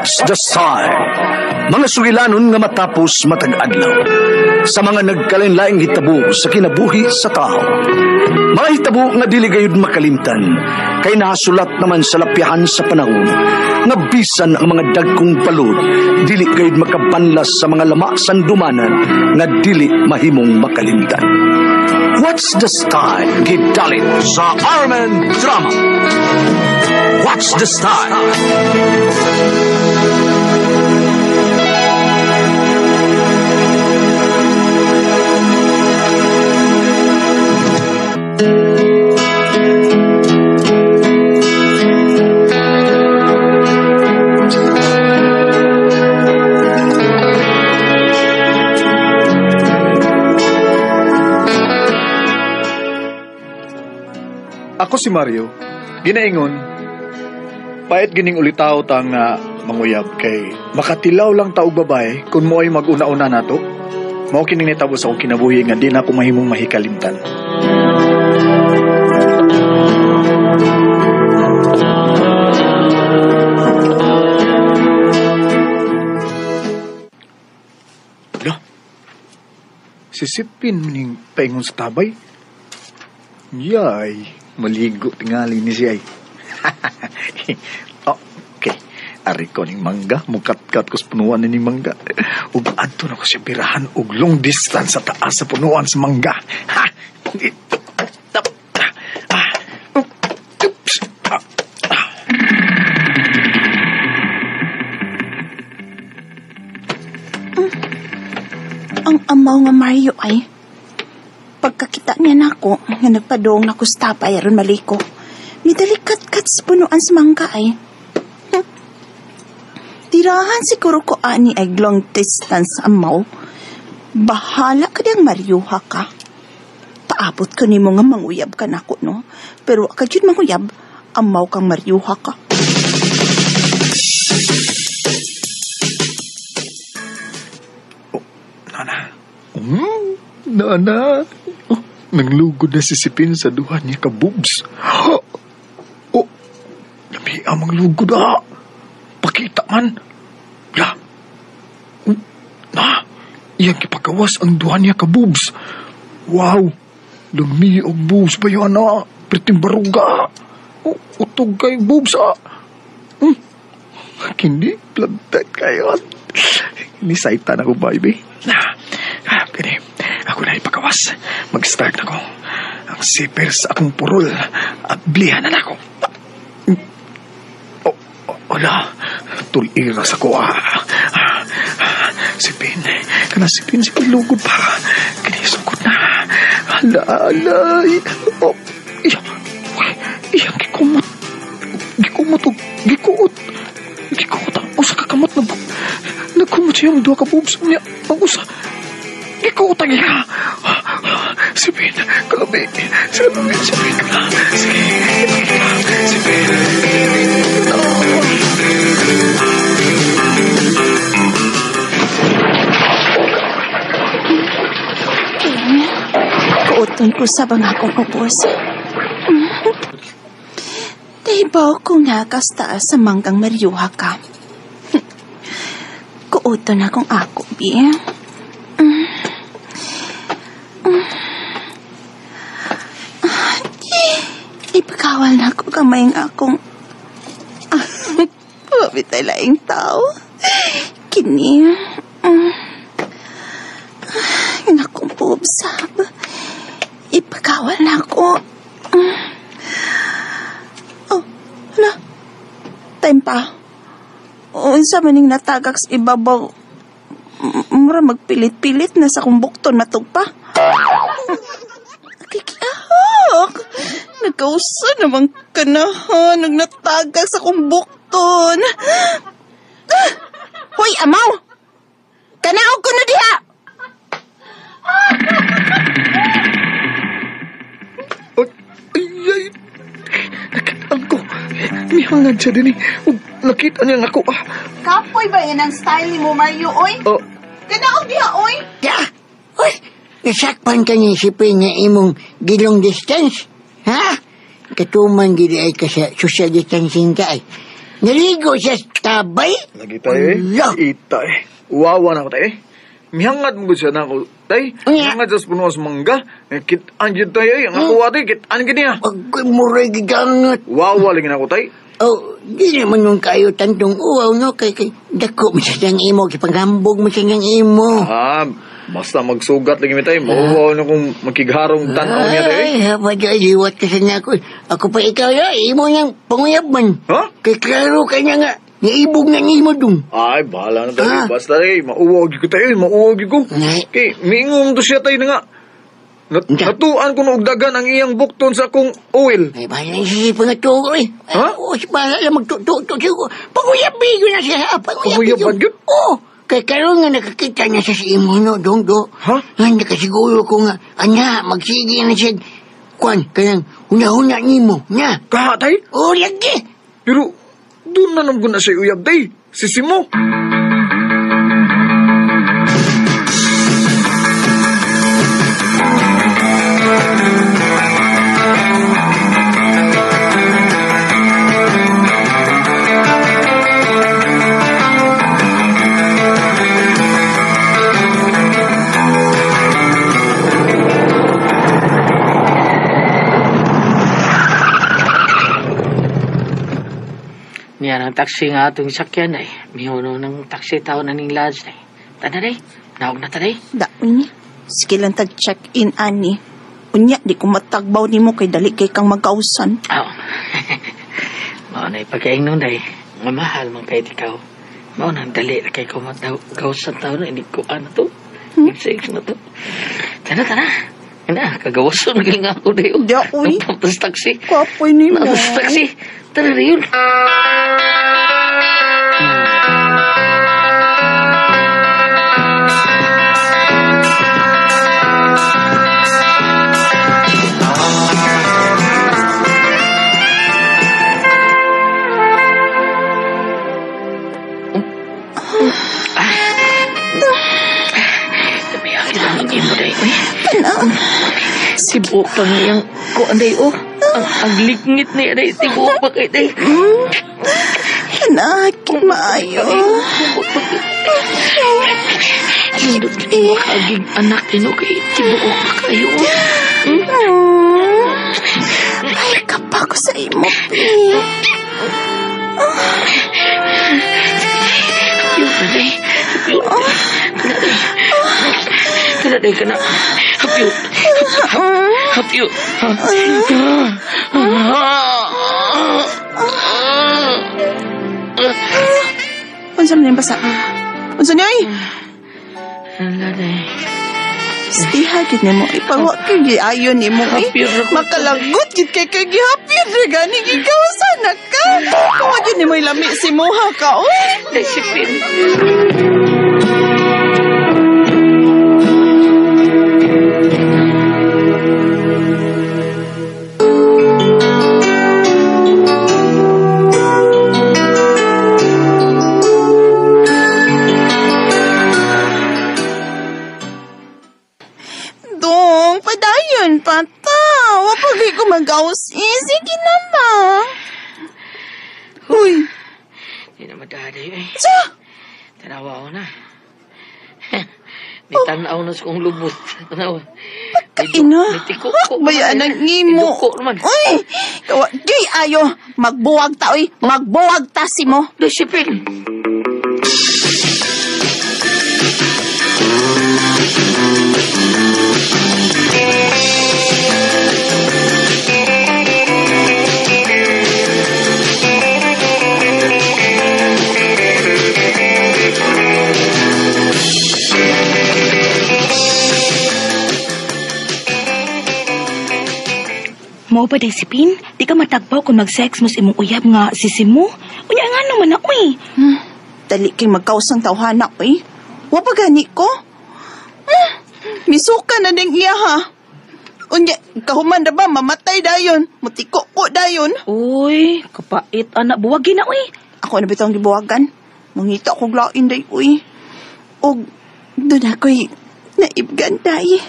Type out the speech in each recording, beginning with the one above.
What's the Style? Mga sugilanon nga matapos matag adlaw sa mga nagkalain-laing hitabo sa kinabuhi sa tao. Mga hitabo nga dili gayud makalimtan kay nahasulat naman sa lapyahan sa panahon nga bisan ang mga dagkong balod dili gayud makabanlas sa mga lama sandumanan nga dili mahimong makalimtan. What's the Style? Gidalit sa Armen Drama. What's the Style? Ako si Mario, ginaingon, pait gining ulitaw ta nga manguyab kay makatilaw lang taog babae kung mo ay mag-una-una nato. Mao kining nitabo sa akong kinabuhi nga di na ako mahimong mahikalimtan. Lo, sisipin ning paingon sa tabay. Yay, maligo tingali ni siya. Oh, okay. Ari ko ning mangga, mukat-kat ko sa punuan ni mangga. Ug adto na ko siya birahan og long distance sa taas sa punuan sa mangga. Ha! Oops. Ang amaw nga Mario ay pagkakita niya nako nga nagpadong nako sa tapay aron maliko. Midalikat-kat sa punuan sa mangga ay. Tirahan siguro ko ani ay long distance amaw. Bahala ka diyang Mario ha ka. Paabot ko nimo nga manguyab ka nako no. Pero ka jud manguyab, amaw kang Mario ha ka. Oh, nana. Nana. Oh, nanglugod na si Sipin sa duha niya ka boobs. Oh, labi ang manglugod ah. Pakita man. La. Na, iyang kipagawas ang duha niya ka boobs. Wow. Lami og boobs ba yun ah. Perting baruga. Oh, utog kay boobs ah. Kini, plantat kayo. Nisayta na ko, baby. Na, kini, ako na ipagawas. Mag-start na ko. Ang zipper sa akong purol. Ablihan na ako. Oh, wala. Tulira sa ko. Sipin. Kana sipin, sipin lugod pa. Kini, sugod na. Hala, hala. Oh, iya. Iya, gikumot. Gikumot. Gikuot. Gikuot ang usa ka kamot na nagkumot siya ang duha ka boobs niya. Ang usa. Gikuot ang iya. Sipin, kalabi. Sipin, sipin ka na. Sige, ipakita. Sipin. Kuoton ko sa bang akong ubos. Diba kung nakasta sa manggang Maryuha ka? Kuoton akong ako, bi. Ipakawal na ako kamay ng akong pabitay laing tao. Kini. Nakong pubsab. Ipakawal na ako. Oh, hala. Time pa. Unsa maning natagak sa ibabaw. Mura magpilit-pilit na sa kumbukton matugpa. Kikiahok. Nagkausa naman ka na ha. Nagnatagak sa kumbukton. Hoy, amaw! Kanaog ko na diha! Ay, ay. Nakitaan ko. Mihangad siya din eh. Nakita niya ako ah. Kapoy ba yan ang style ni mo, Mario, oy? Oh. Kanaog diha, oy! Ya! Uy! Nasakpan ka niya sipin nga imong gilong distance. Ha? Katuman gili ay ka sa social distancing ka ay. Naligo siya tabay? Lagi tayo eh. Ita eh. Uwawa na ako tayo eh. Mihangad mo siya na ako tay. Mihangad sa puno sa mangga. Kitaan yun tayo eh. Ang ako ate, kitaan gini ah. Agoy, muray gigangat. Wawa lagi na ako tay. Oh, di naman yung kayo tantong uwaw, no? Kay dako mo siya ng imo, kay panghambog mo siya ng imo. Ah, basta magsugat lagi mi tayo. Mauwaw na kung makigharong tanaw niya tayo eh. Ay, habang liwat kasi niya ako. Ako pa ikaw ya, imo niyang panguyab man. Ha? Kay klaro ka niya nga, niibog na nimo dong. Ay, bahala na tayo. Basta tayo, mauwaw ko tayo, mauwaw ko. Kay, miingong to siya tayo na nga. Natuan ko na ugdagan ang iyang bukton sa akong oil. Ay, bahala na siya pangatuo eh. Ha? Oo, bahala lang magtututo siya. Panguyab-bigo na siya. Panguyab yun? Oo. Kay karon nga nakakita niya siya sa imo, no, dong, do. Ha? Nga, nakasiguro ko nga, anya, magsige na siya. Kwan, kanang huna-huna nimo, nya. Kaha, tay? Oo, lagi. Pero, doon na naman ko na siya uyab, tay. Sisimo. Niyan ang taxi nga atong sakyan ay. Mihuno ng taxi tao na ning lodge ay. Tana day, naog na ta day. Daon niya. Sige lang tag-check-in, ani. Unya, di ko matagbaw ni mo kay dali kay kang magkausan. Oo. Mao na ipagkaingnon day. Nga mahal man kay ikaw. Mao na dali na kay ko matagkausan tao na. Hindi ko ano to. Sex na to. Tana, tana. Ana, kagawason na nga ako dayo. Di, uy. Tapos taxi. Kapoy ni mo. Tapos taxi. Tara na yun. Tibuok pa niyang kuanday o. Ang ligngit niya day. Tibuok pa kay day. Anak, maayo. Nindot ka makaagig anak tino kay tibuok pa kayo. Ay, kapako sa imo, pi. Yun na day. Kana day kana. Hapyo. Hapyo. Unsa man yung basa? Unsa niya ay? Hala day. Stiha gid nimo. Ipangwa kay giayon nimo eh. Makalagot gid kay kay gihapyo ra gani ikaw sana ka. Kung gyud nimo ilami si Moha ka oy. Disipin. Dong, padayon pa ta. Wapagay ko mag-gawas eh. Sige na ba? Uy. Hindi na madaday eh. Sa? Tanawa ko na. Nitanaw na sa kong lubot. Tanawa. Pagkaina. Nitiko ko. Bayan ang imo. Iduko naman. Uy! Kawa, gay ayo. Magbuwag ta, uy. Magbuwag ta si mo. Disipin. Mo ba Disipin? Di ka matagbaw kung mag-sex mo sa imong uyab nga sisimu? Unya nga naman na, uy. Dali kay magkausang tawhana, uy. Wa pa gani ko? Misuka na ding iya, ha? Unya, kahuman na ba? Mamatay dayon. Mutiko ko dayon. Uy, kapait, anak. Buwagin na, uy. Ako na bitong gibuwagan. Mangita ko glain day, uy. Og, doon ako'y naibgan, day.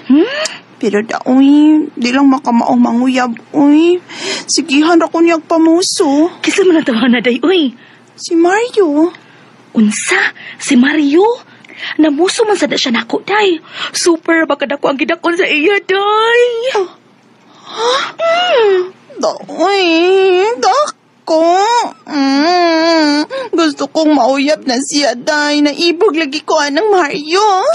Pero da, uy, di lang makamaong manguyab, uy. Sigihan ako niyag pamuso. Kisa man ang tawa na, day, uy. Si Mario. Unsa? Si Mario? Namuso man sada siya nako, day. Super baka dako ang gidakon sa iya, day. Day, dako. Gusto kong mauyab na siya, day. Naibog lagi ko anang Mario.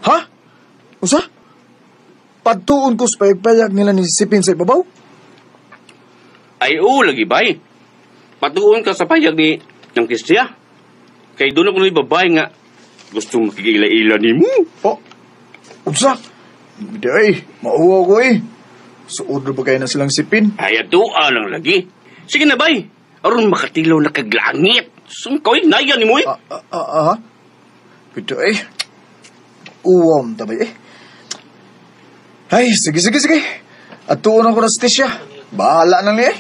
Ha? Usa? Patuon ko sa payag-payag nila ni Sipin sa ibabaw? Ay, oo, lagi bay. Patuon ka sa payag ni ng Kisya. Kay doon ako na'y babae nga gustong makikila-ila ni mo. Oh, unsa? Hindi ay, mauwa ko eh. Suod na ba kayo na silang sipin? Ay, atoa lang lagi. Sige na, bay. Aron makatilaw na kaglangit. Sungkoy, naya ni mo eh. Ha? Pwede eh. Uwam tabay eh. Ay, sige. Atuon ako na si Tisha. Bahala na niya eh.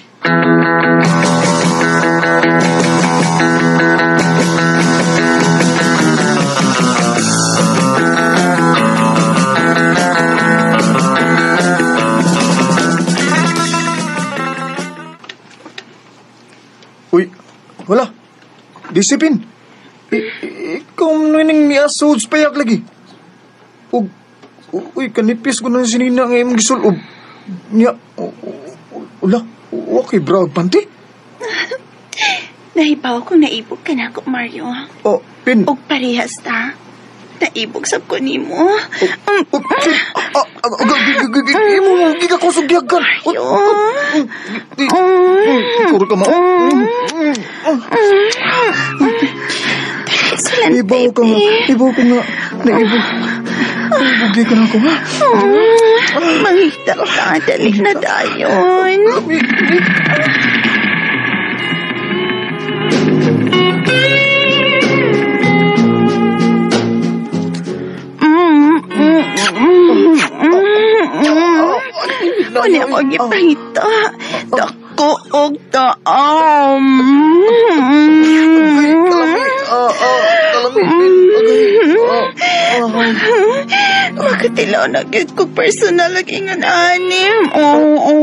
Uy, wala. Disipin. Ikaw nining niasod sa payak lagi. Uy, kanipis ko na sinina nga imong gisulob. Niya, wala. Okay, bro, panty. Nahibaw kong naibog ka na ako, Mario. Oh, Pin. Og parehas ta. Naibog sab ko nimo. Imo mo, giga ko sugyagan. Mario. Kuro ka mo. Excellent, Ibaw ka nga. baby. Ibaw ko nga. Naibog. Naibog ka na ako, ha? Mangita ka. Dali na dayon. Ano ako gipangita? Dako og taam. Makatilaw na gid ko personal lagi nga anim. Oo,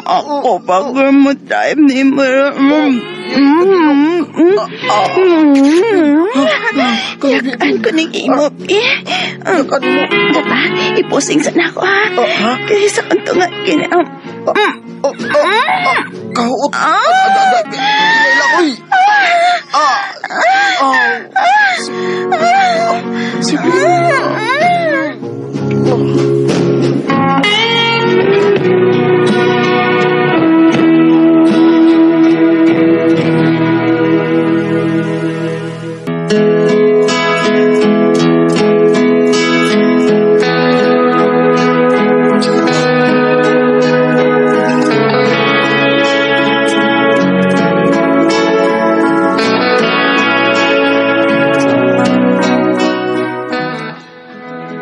ako pa mo time ni mo. Yakan ko ning imo, eh. Diba? Ipusing sa nako, ha? Kaya sa kanto nga, kini... Kahuot.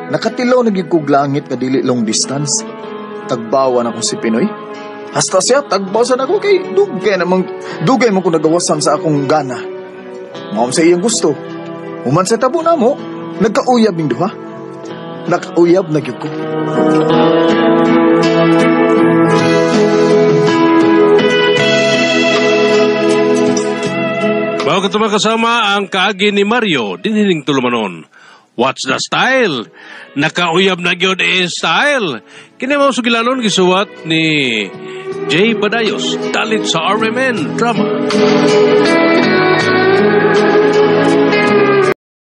Nakatilaw na gyud kog langit nga dili long distance. Tagbawan ako si Pinoy. Hasta siya tagbaw sa nako kay dugay namang dugay man ko nagawasan sa akong gana. Mao sa iyang gusto. Human sa tabo namo, nagkauyab ning duha. Nakauyab na gyud ko. Mao kato kasama ang kaagi ni Mario dinhining tulumanon. What's the style? Nakauyab na gyud eh style. Kini mao sugilanon gisuwat ni Jay Badayos, dalit sa RMN Drama.